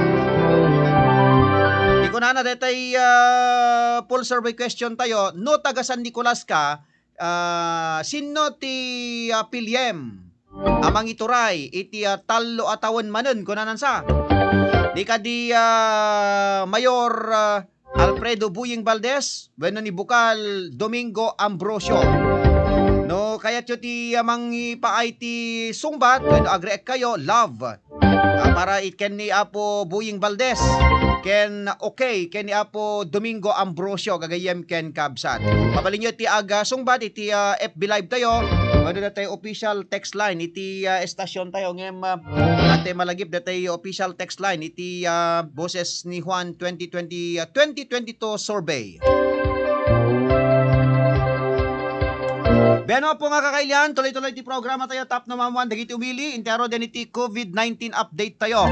Ikunana detay, ah, poll survey question tayo, no taga San Nicolas ka, ah, sinno ti, ah, piliem a mangituray iti, ah, tallo a tawen manen, kunanansa. Di kadi, ah, Mayor, ah, Alfredo Boying Valdez, wenno ni Bukal Domingo Ambrosio. No kayatyo ti, ah, mangipaay ti sungbat, wenno agreek kayo, love. Ah, para it ken ni Apo Boying Valdez, ken okay, ken ni Apo Domingo Ambrosio, gagayyem ken kabsat. Mabalinyo ti agasungbat iti, ah, F B Live tayo, wenno datay official text line iti, ah, estasyon tayo, ngem, ah, ate malagip datay official text line iti, ah, Boses ni Juan twenty twenty, ah, twenty twenty-two survey. Bueno po nga kakailian, tuloy-tuloy ti programa tayo, tapno maammuan dagiti umili, intero den iti COVID nineteen update tayo.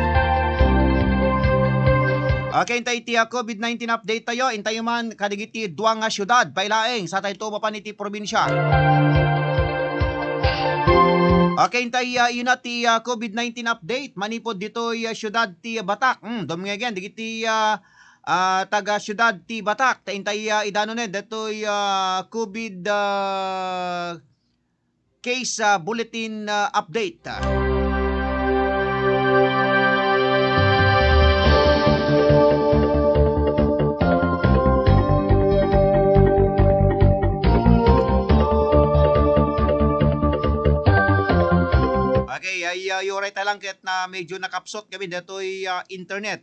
Okay, intay iti, ah, COVID nineteen update tayo, intayo man kadigiti dua nga siudad, pay laeng, sa tayo mapan iti probinsya. Okay, intay, ah, iyuna ti, ah, COVID nineteen update, manipod ditoy, ah, siudad ti Batak. Hmm, dumngegen, digiti, ah, ah, taga siudad ti Batak, ta intay, ah, idanonen, detoy, ah, COVID, ah, case, ah, bulletin, ah, update. Okay, ay, ah, uray ta lang ket na medyo nakapsot kami detoy, ah, internet.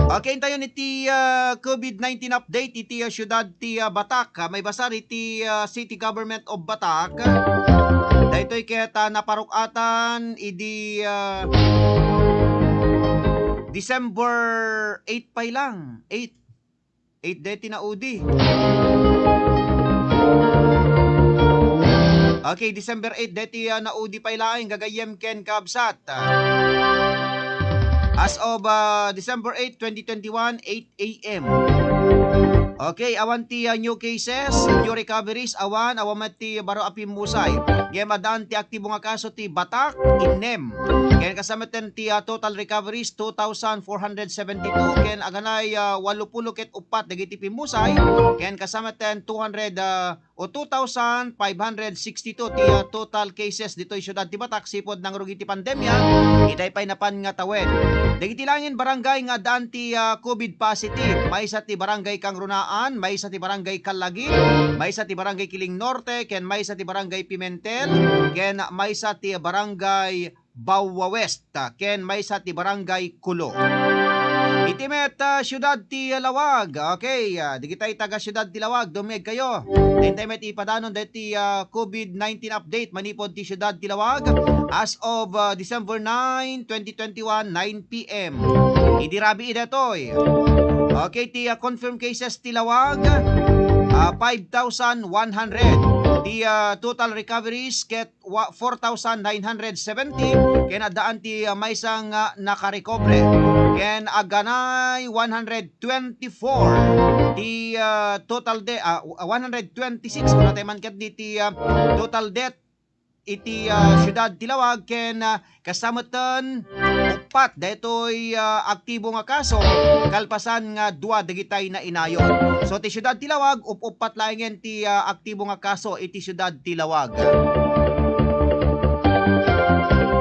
Okay, intayon iti, ah, COVID nineteen update iti, ah, siudad ti, ah, Batak. Ah, maibasar iti, ah, City Government of Batak. Daytoy ket, ah, naparuk-atan idi, ah, December eight pay lang. Eight. Eight deti naudi. Okay, December eight deti, ah, naudi pay laeng gagayyem ken kabsat. As of, ah, December eight, twenty twenty-one, eight A M. Okay, awan ti, ah, new cases, new recoveries, awan, awan met ti baro a pimmusay. Ngem addaan ti aktibo nga kaso ti Batak, innem. Ken kasametten ti, ah, total recoveries, two thousand four hundred seventy-two. Ken aganay, ah, walupulo ket uppat dagiti pimmusay. Ken kasametten two hundred, ah, o two thousand five hundred sixty-two ti, ah, total cases ditoy siudad ti Batak sipud nangrugi ti pandemia, itay pay napan nga tawen. Dagiti laengen barangay nga addaan ti, ah, COVID positive, maysa ti Barangay Kangrunaan, maysa ti Barangay Callagin, maysa ti Barangay Kiling Norte, ken maysa ti Barangay Pimentel, ken maysa ti Barangay Bawa West, ken maysa ti Barangay Kulo. Iti met, ah, siudad ti Lawag. Okay, ah, digitay taga siudad ti Lawag, dumngeg kayo. Daytay met ipadanon daytoy, ah, COVID nineteen update manipud ti siudad ti Lawag as of, ah, December nine, twenty twenty-one, nine P M. Idi rabii daytoy. Okay, ti, ah, confirmed cases ti Lawag, ah, five thousand one hundred. Ti, ah, total recoveries ket wa-, four thousand nine hundred seventy, ken addaan ti, ah, maysa nga nakarekobre. Ken aganay one hundred twenty-four ti, ah, total de-, ah, one hundred twenty-six, kunatay man ket di ti, ah, total death iti, ah, siudad ti Lawag, ken, ah, kasametten Pat daytoy, ah, aktibo nga kaso, kalpasan nga dua dagitay nainayon. So, ti siudad ti Lawag, up-uppat laengen ti, ah, aktibo nga kaso iti siudad ti Lawag.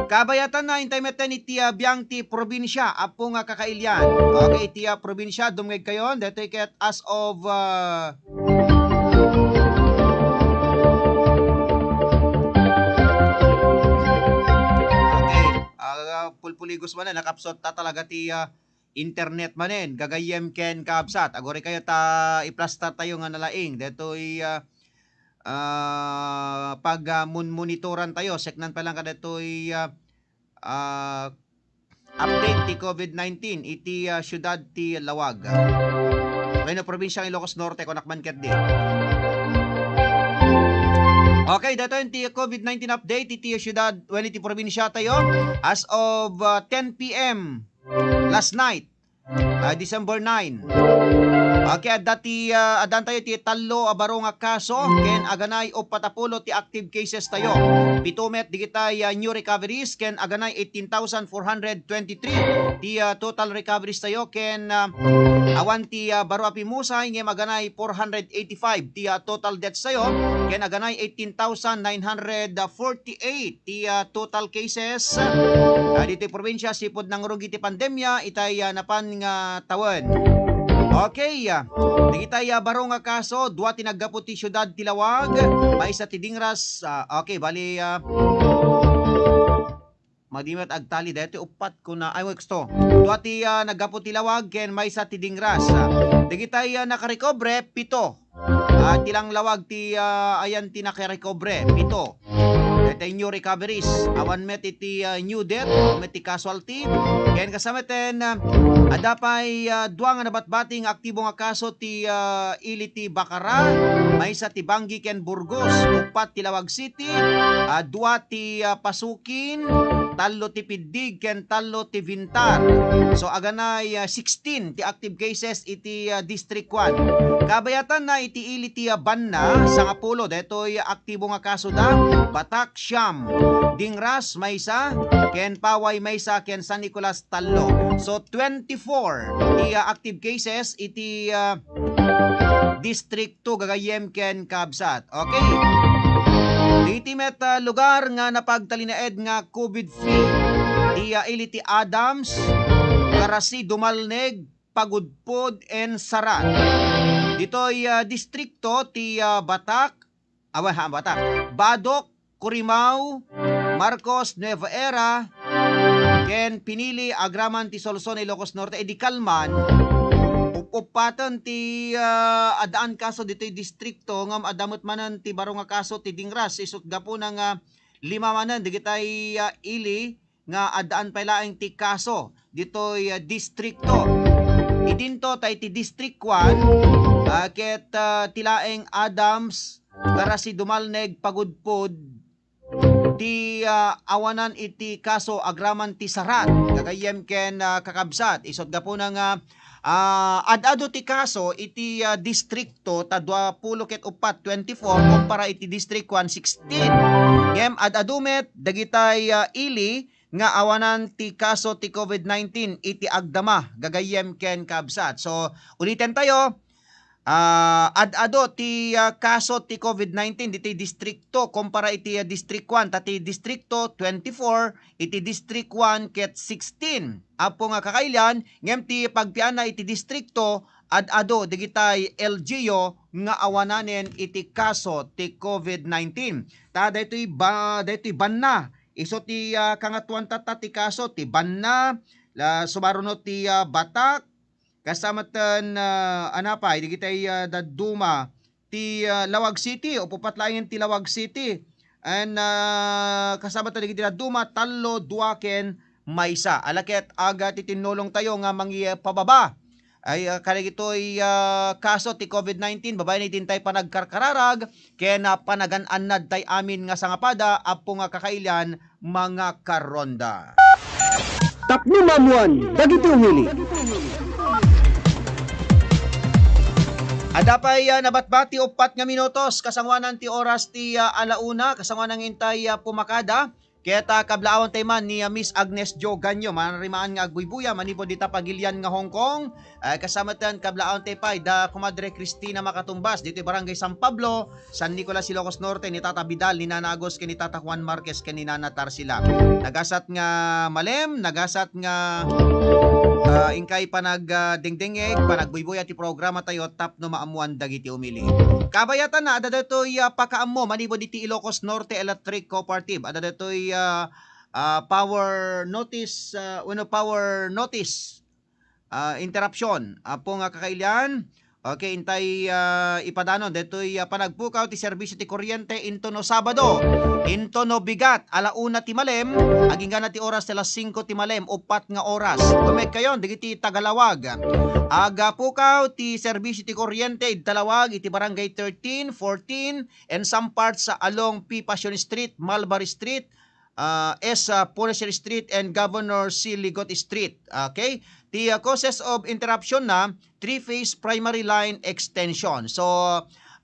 Kabayatanna, intay metten iti, ah, biang ti probinsia, apo nga kakailian. Okay, iti, ah, probinsia, dumngegkayon, daytoy ket as of, ah, Okay. Ah, pulpuligos manen, nakapsot ta talaga ti, ah, internet manen, gagayyem ken kabsat. Aguraykayo ta iplastar tayo nga nalaing. Daytoy, ah, ah, pag, ah, mun-, monitoran tayo, seknan pa lang kadaytoy, ah, ah, update ti COVID nineteen iti, ah, siudad ti Lawag. Wenno probinsia nga Ilocos Norte, kunak man ketdi. Okay, daytoy ti COVID nineteen update iti siudad, wenno iti probinsia tayo as of, ah, ten P M last night, ah, December nine. Okay, adda ti, ah, addaan tayo ti tallo a baro nga kaso ken aganay uppat a pulo ti active cases tayo. Pito met digitay, ah, new recoveries ken aganay eighteen thousand four hundred twenty-three ti, ah, total recoveries tayo ken, ah, awan ti, ah, baro a pimusay ngem aganay four hundred eighty-five ti, ah, total deaths tayo ken aganay eighteen thousand nine hundred forty-eight ti, ah, total cases, ah, ditoy probinsia sipud nangrugi ti pandemia itay, ah, napan nga tawen. Okay, ah, dagitay, ah, baro nga kaso, dua ti naggapu ti siudad ti Lawag, maysa ti Dingras, ah, okay, bali, ah, madi met agtali daytoy uppat kuna, ay, weksto. Dua ti, ah, naggapu ti Lawag ken maysa ti Dingras. Ah, dagitay, ah, nakarekobre, pito. Ah, ti langlawag ti, ah, ayan ti nakarekobre, pito. Daytoy new recoveries, awan met iti, ah, new death, awan met ti casualty. Ken kasameten, ah, adda pay, ah, dua nga nabatbati nga aktibo nga kaso ti, ah, ili ti Bacara, maysa ti Bangui ken Burgos, uppat ti Lawag City, ah, dua ti, ah, Pasukin, tallo ti Piddig, ken tallo ti Vintar. So, aganay, ah, sixteen ti active cases iti, ah, District one. Kabayatanna iti ili ti, ah, Banna, sangapulo, daytoy aktibo nga kaso da, Batak, siyam, Dingras, maysa, ken Paway, maysa, ken San Nicolas, tallo. So, twenty-four ti, ah, active cases iti, ah, District two, gagayyem ken kabsat. Okay. Diti met, ah, lugar nga napagtalinaed nga COVID free, ti, ah, ili ti Adams, Garasi, Dumalneg, Pagudpod, and Sarat. Ditoy, ah, distrikto ti, ah, Batak, awa, ha, Batak, Badoc, Corimao, Marcos, Nueva Era, ken pinili agraman ti Solsona, Ilocos Norte, idi kalman, up-uppaten ti, ah, addaan kaso ditoy distrikto, ngem adda met manen ti baro nga kaso ti Dingras, isut' gapuna nga lima manen dagitay, ah, ili nga addaan pay laeng ti kaso ditoy, ah, distrikto. Idinto tay ti District one, ah, ket, ah, ti laeng Adams, Garasi, Dumalneg, Pagudpod, ti, ah, awanan iti kaso agraman ti Sarat, gagayyem ken, ah, kakabsat. Isut' gapuna nga, ah, ad-adu ti kaso iti, ah, distrikto ta dua pulo ket uppat, twenty-four, kumpara iti District one, sixteen. Ngem ad-adu met dagitay, ah, ili nga awanan ti kaso ti COVID nineteen iti agdama, gagayyem ken kabsat. So, uliten tayo, ah, ad-adu ti, ah, kaso ti COVID nineteen ditoy distrikto kumpara iti, ah, District one, ta ti distrikto, twenty-four, iti District one ket sixteen. Apo nga kakailian, ngem ti pagpianna iti distrikto, ad-adu digitay L G U nga awananen iti kaso ti COVID nineteen. Ta daytoy ba-, daytoy Banna, isu ti, ah, kangatoan tatta ti kaso ti Banna, la, sumaruno ti, ah, Batak, kasamatan, ah, anapay, digitay, ah, dadduma ti, ah, Lawag City, uppat laengen ti Lawag City. And, ah, kasamatan digitay dadduma, tallo, dua, ken maysa. Ala ket aga ti tinnulong tayo nga mangipababa ay, ah, kadagitoy, ah, kaso ti COVID nineteen, babaen iti intay panagkarkararag ken, ah, panagan-annad tay amin nga sangapada, apo nga kakailian, mga karonda. Tapno maammuan dagiti umili. Adda pay, ah, nabatbati uppat nga minutos kasangoanan ti oras ti, ah, ala una, kasangoanan intay, ah, pumakada. Ket, ah, kablaawantay man ni, ah, Miss Agnes Jo Ganyo, manarimaan nga agbuybuya manipud dita pagilian nga Hong Kong. Ah, kasamaten kablaawantay pay da Comadre Cristina Makatumbas, ditoy Barangay San Pablo, San Nicolas, Ilocos Norte, ni Tata Vidal, ni Nana Agus, ken ni Tata Juan Marquez, ken ni Nana Tarsila. Nagasat nga malem, nagasat nga, ah, inkay panag, ah, dengdengeg, panagbuybuya ti programa tayo, tapno maammuan dagiti umili. Kabayatan na, adda datoy, ah, pakaammo manipud iti Ilocos Norte Electric Cooperative. Adda datoy, ah, ah, power notice, ah, wenno power notice, ah, interruption. Apo nga kakailian, okay, intay, ah, ipadanon detoy, ah, panagpukaw ti serbisyo ti kuryente intono Sabado, intono bigat, ala una ti malem, aginggana ti oras ti alas singko ti malem, uppat nga oras. Tumekkayon dagiti tagalawag. Agapukaw ti serbisyo ti kuryente id Talawag iti Barangay thirteen, fourteen, and some parts along P. Passion Street, Mulberry Street, ah, S, ah, Punisher Street and Governor C. Ligot Street. Okay? Ti, ah, causes of interruption na three-phase primary line extension. So,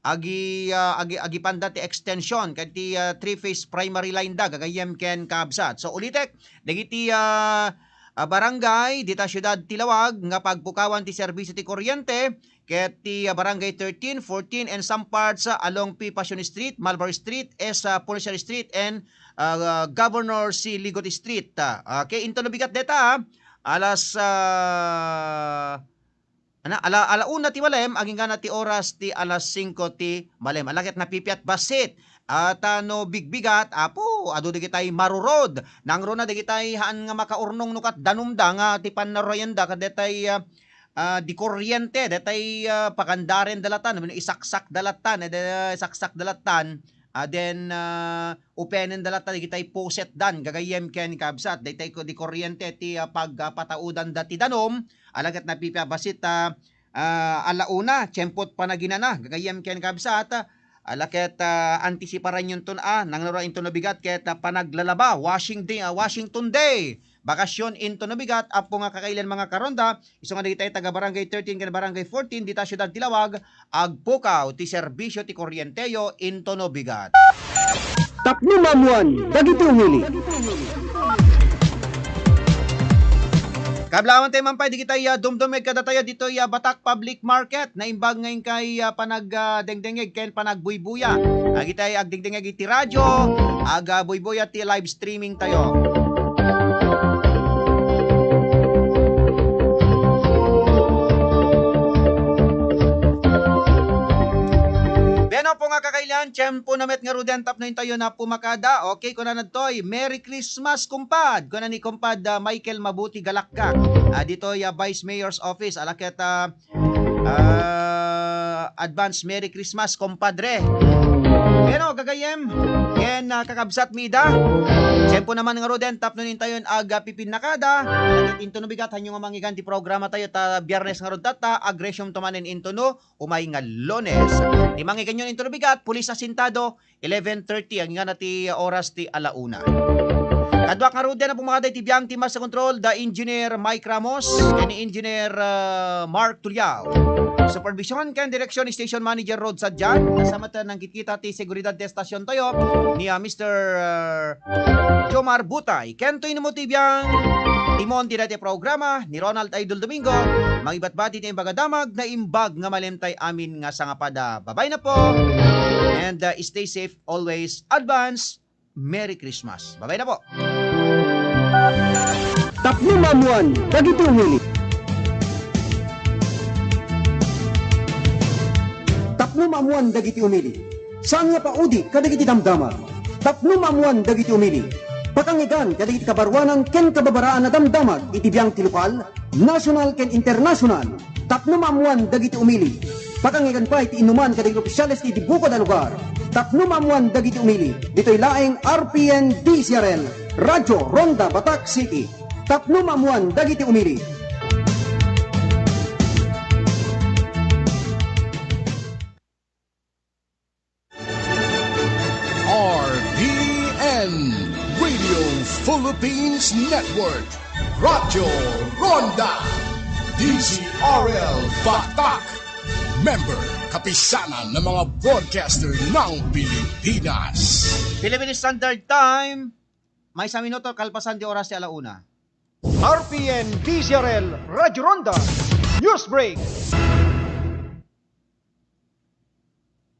agi, ah, agi, agipanda ti extension ken ti, ah, three-phase primary line da, gagayyem ken kabsat. So, ulitek, dagiti, ah, ah, barangay dita siudad ti Lawag nga pagpukawan ti serbisyo ti kuryente, ket ti, ah, Barangay thirteen, fourteen, and some parts, ah, along P. Passion Street, Mulberry Street, S, ah, Punisher Street, and, ah, Governor C. Ligot Street. Ah, okay, intono bigat deta, ah. Alas, ah, ana, ala, ala una ti malem, aginggana ti oras ti alas singko ti malem. Ala ket napipiat bassit. Ah, ta no bigbigat, apo, adu dagitay marurod. Nangruna dagitay haan nga makaurnong no kat danumda nga ti pannarurayanda ket detay, ah, ah, di kuryente, detay, ah, pagandaren da latan, wenno isaksak da latan, eh, de, isaksak da latan, ah, then, ah, upenen da latan, dagitay poset dan, gagayyem ken kabsat, daytay ko, di kuryente ti, ah, pag, ah, pataudan da ti danum, ala ket napipiat bassit, ah, ah, ala una, tiempot panaginana, gagayyem ken kabsat, ala ket, ah, antisiparan yun ton, ah, nangruna intono bigat ket, ah, panaglalaba, washing day, ah, Washington Day, bakasyon intono bigat, apo nga kakailian mga karonda, isu nga dagitay taga Barangay thirteen ken Barangay fourteen dita siudad ti Lawag, agpukaw ti serbisyo ti kuryenteyo intono bigat. Tapno maammuan dagiti umili. Kablaawantay man pay dagitay, ah, dumdumeg kadatayo ditoy, ah, Batak Public Market. Naimbag nga inkay, ah, panag, ah, dengdengeg ken panagbuybuya. Agitay agdengdengeg iti radyo, aga buybuya ti live streaming tayo. Bueno po nga kakailian, tiempo na met ngaruden tapno intayo na pumakada. Okay, kunana ditoy, "Merry Christmas, kumpad." Kuna ni kumpad, ah, Michael Mabuti Galakka. Ah, ditoy, ah, Vice Mayor's Office. Ala ket, ah, Ah, advance Merry Christmas, compadre. Pero gagayyem, ken, ah, kakabsat mi ida. Tiempo na man ngaruden tapno intayon agapipinnakada. Intono bigat, hanyo nga mangngeggan ti programa tayo ta Biyernes ngarud tatta, agresium to manen intono, umay nga Lunes. Ti mangngegganyon intono bigat, pulis asintado, eleven thirty, aginggana ti oras ti ala una. Kaduak ngaruden a pumakada iti biang ti Master Control, da Engineer Mike Ramos, ken ni Engineer, ah, Mark Tuliao. Supervision ken direksyon ni Station Manager Rod Sadian, kasamaten nangkitkita ti seguridad ti estasion tayo, ni, ah, Mister, ah, Jomar Butay. Ken toy ni mo ti biang, timon ti dati programa, ni Ronald Idol Domingo, mangibatbati ti imbag a damag, naimbag nga malem tay amin nga sangapada. Babay na po. And, uh, stay safe always. Advance Merry Christmas. Babay na po. Tapno maammuan dagiti umili. Tapno maammuan dagiti umili. Saan nga paudi kadagiti damdamag. Tapno maammuan dagiti umili. Pakangngeggan kadagiti kabaruanan ken kababaraan a damdamag iti biang ti lokal, nasional ken internasional. Tapno maammuan dagiti umili. Pakangngeggan pay ti inuman kadagiti opisyales ti bukod a lugar. Tapno maammuan dagiti umili. Ditoy laeng R P N D C R L, Radyo Ronda Batak City. Tapno maammuan dagiti umili. R P N, Radio Philippines Network, Radyo Ronda, D Z R L Batak, member, Kapisanan ng mga Broadcaster ng Pilipinas. Philippine Standard Time, Maysa minuto kalpasan ti oras ti ala una. R P N D Z R L Radyo Ronda News Break.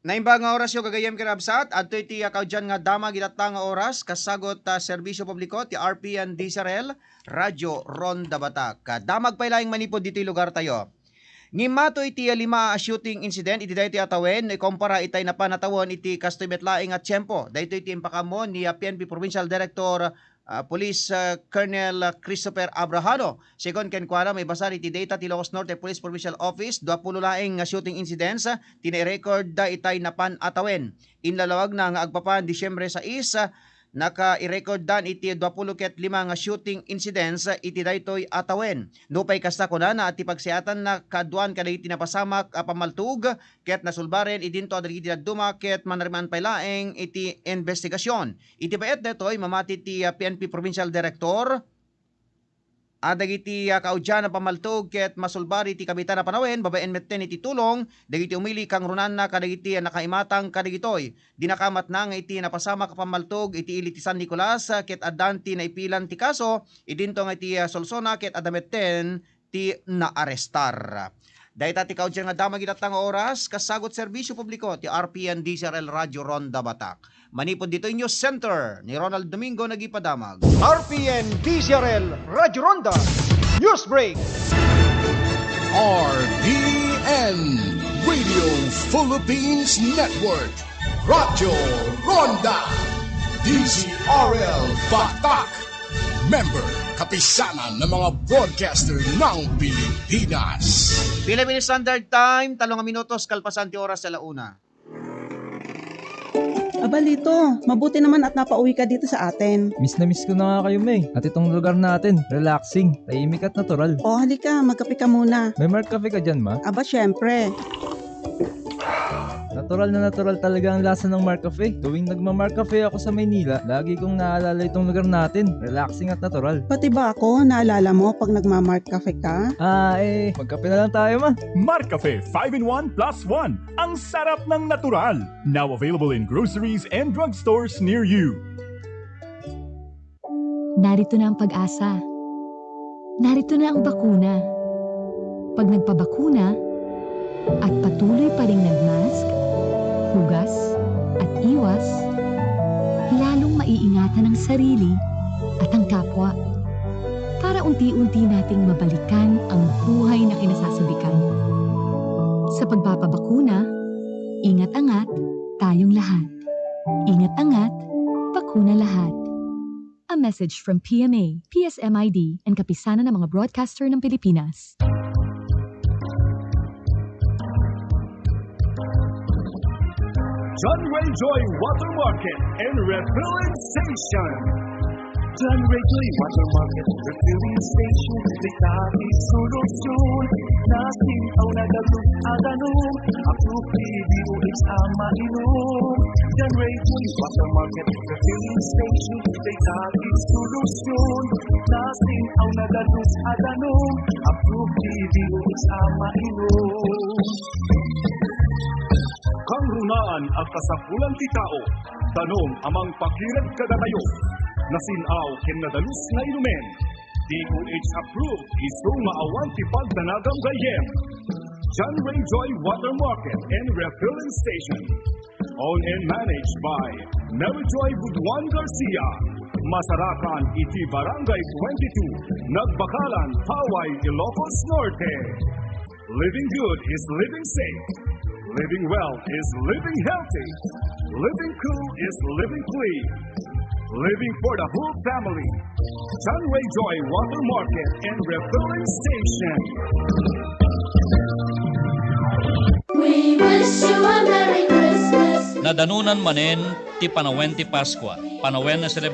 Naimbag nga orasyo, gagayyem ken absat, adtoy ti, ah, kaudyan nga damag itatta nga oras, kasagot, ah, serbisyo publiko ti R P N D Z R L, Radyo Ronda Batak. Ah, damag pay laeng manipud ditoy lugartayo. Ngimmato iti lima a shooting incident iti daytoy a tawen no ikumpara itay napan a tawen iti kastoy met laeng a tiempo. Daytoy ti impakaammo ni, ah, P N P Provincial Director, ah, Police, ah, Colonel, ah, Christopher Abrahano. Segun kenkuana, maibasar iti data ti Ilocos Norte Police Provincial Office, duapulo laeng nga shooting incidents, ah, ti nairekordda itay napan a tawen. Inlalawagna nga agpapan Disyembre sais, ah, nakairekorddan iti duapulo ket lima nga shooting incidents iti daytoy a tawen. Nupay kasta, kunana, ti pagsayatanna kaaduan kadagiti napasamak a pammaltug ket nasulbaren idinto a dagiti dadduma ket manarimaan pay laeng iti investigasyon. Iti bayat daytoy, mamati ti, ah, P N P Provincial Director, a dagiti, ah, kaudian a pammaltug ket masulbari ti kabitan a panawen babaen metten iti tulong dagiti umili kangrunaanna kadagiti, ah, nakaimatang kadagitoy. Dinakamatna nga iti napasamak a pammaltug iti ili ti San Nicolas, ah, ket addan ti naipilan ti kaso, idinto nga iti, ah, Solsona ket adda metten ti naarestar. Dayta ti kaudian nga damag itatta nga oras, kasagut serbisyo publiko ti R P N D Z R L Radyo Ronda Batak. Manipud ditoy News Center ni Ronald Domingo nagipadamag. R P N D Z R L Radyo Ronda News Break. R P N Radio Philippines Network, Radyo Ronda, D Z R L Batak. Member, Kapisanan ng mga Broadcaster ng Pilipinas. Philippine Standard Time, talo nga minutos kalpasan ti oras ti ala una. Aba, Lito, mabuti naman at napauwi ka dito sa atin. Miss na miss ko na nga kayo, May. At itong lugar natin, relaxing, tahimik at natural. O, halika, magkape ka muna. May Mark Cafe ka dyan, Ma? Aba, syempre. Natural na natural talaga ang lasa ng Mark Cafe. Tuwing nagma-Mark Cafe ako sa Maynila, lagi kong naalala itong lugar natin. Relaxing at natural. Pati ba ako, naalala mo pag nagma-Mark Cafe ka? Ah, eh, magkape na lang tayo, Ma. Mark Cafe five in one plus one. Ang sarap ng natural. Now available in groceries and drugstores near you. Narito na ang pag-asa. Narito na ang bakuna. Pag nagpabakuna at patuloy pa ring nagmask, hugas at iwas, lalong maiingatan ang sarili at ang kapwa para unti-unti nating mabalikan ang buhay na kinasasabikan. Sa pagpapabakuna, ingat-angat tayong lahat. Ingat-angat, bakuna lahat. A message from P M A, P S M I D, and Kapisanan ng mga Broadcaster ng Pilipinas. John Ray Joy Water Market and Refilling Station. John Ray Joy Water Market Refilling Station, may gratis solusyon. Nasin-aw na dalus a danum, approved P D O H a mainum. John Ray Joy Water Market Refilling Station, may gratis solusyon. Nasin-aw na dalus a danum, approved P D O H a mainum. Kangrunaan a kasapulan ti tao, danum a mangpakired kadatayo. Nasin-aw ken nadalus nga inumen. D O H approved, isu nga awan ti pagdanagam gayyem. John Ray Joy Water Market and Refilling Station. Owned and managed by Mary Joy Buduan Garcia. Masarakan iti Barangay twenty-two, Nagbakalan, Taway, Ilocos Norte. Living good is living safe. Living well is living healthy. Living cool is living clean. Living for the whole family. San Ray Joy Water Market and Refilling Station. We wish you a Merry Christmas. Nadanunan manen ti panawen ti Paskua. Panawen a selebra-